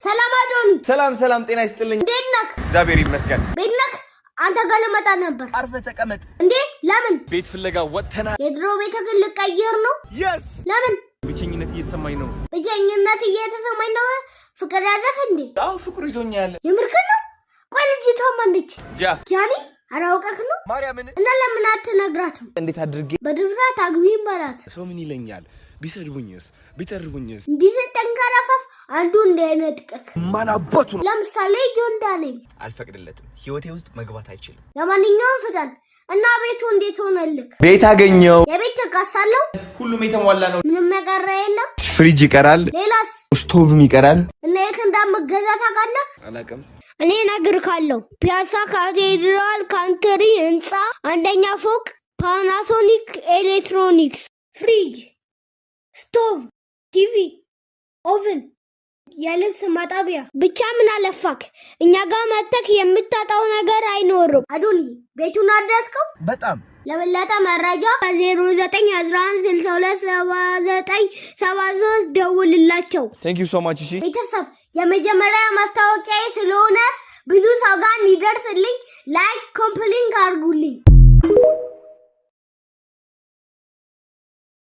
ሰላም አዶኒ። ሰላም ሰላም፣ ጤና ይስጥልኝ። እንዴት ነህ? እግዚአብሔር ይመስገን። ቤት ነህ? አንተ ጋር ልመጣ ነበር። አርፈህ ተቀመጥ። እንዴ፣ ለምን? ቤት ፍለጋ ወጥተናል። የድሮ ቤትህን ልቀይር ነው? Yes. ለምን? ብቸኝነት እየተሰማኝ ነው። ብቸኝነት እየተሰማኝ ነው። ፍቅር ያዘህ እንዴ? አዎ፣ ፍቅሩ ይዞኛል። የምርክን ነው? ቆይ፣ ልጅቷ ማነች? ጃ ጃኒ? አራውቀህ ነው? ማርያምን። እና ለምን አትነግራትም? እንዴት አድርጌ? በድፍረት አግቢኝ በላት። ሰው ምን ይለኛል? ቢሰድቡኝስ? ቢጠርቡኝስ? እንዲህ ስትንከረፈፍ አንዱ እንዳይነጥቅህ። ማን አባቱ ነው? ለምሳሌ ጆን ዳንኤል። አልፈቅድለትም። ህይወቴ ውስጥ መግባት አይችልም። ለማንኛውም ፍጠን እና ቤቱ እንዴት ሆነልክ? ቤት አገኘው። የቤት ዕቃስ አለው? ሁሉም የተሟላ ነው። ምንም የቀረ የለም? ፍሪጅ ይቀራል፣ ሌላስ? ስቶቭም ይቀራል። እና የት እንደምገዛ ታውቃለህ? አላውቅም። እኔ እነግርሃለሁ። ፒያሳ ካቴድራል ካንትሪ ህንፃ አንደኛ ፎቅ፣ ፓናሶኒክ ኤሌክትሮኒክስ። ፍሪጅ፣ stove፣ TV፣ oven፣ የልብስ ማጠቢያ። ብቻ ምን አለፋክ እኛ ጋር መተክ የምታጣው ነገር አይኖርም። አዶኒ፣ ቤቱን አደስከው? በጣም። ለበለጠ መረጃ በ0911627973 ደውልላቸው። Thank you so much። እሺ። ቤተሰብ፣ የመጀመሪያ ማስታወቂያ ስለሆነ ብዙ ሰው ጋር እንዲደርስልኝ like፣ copy link አድርጉልኝ።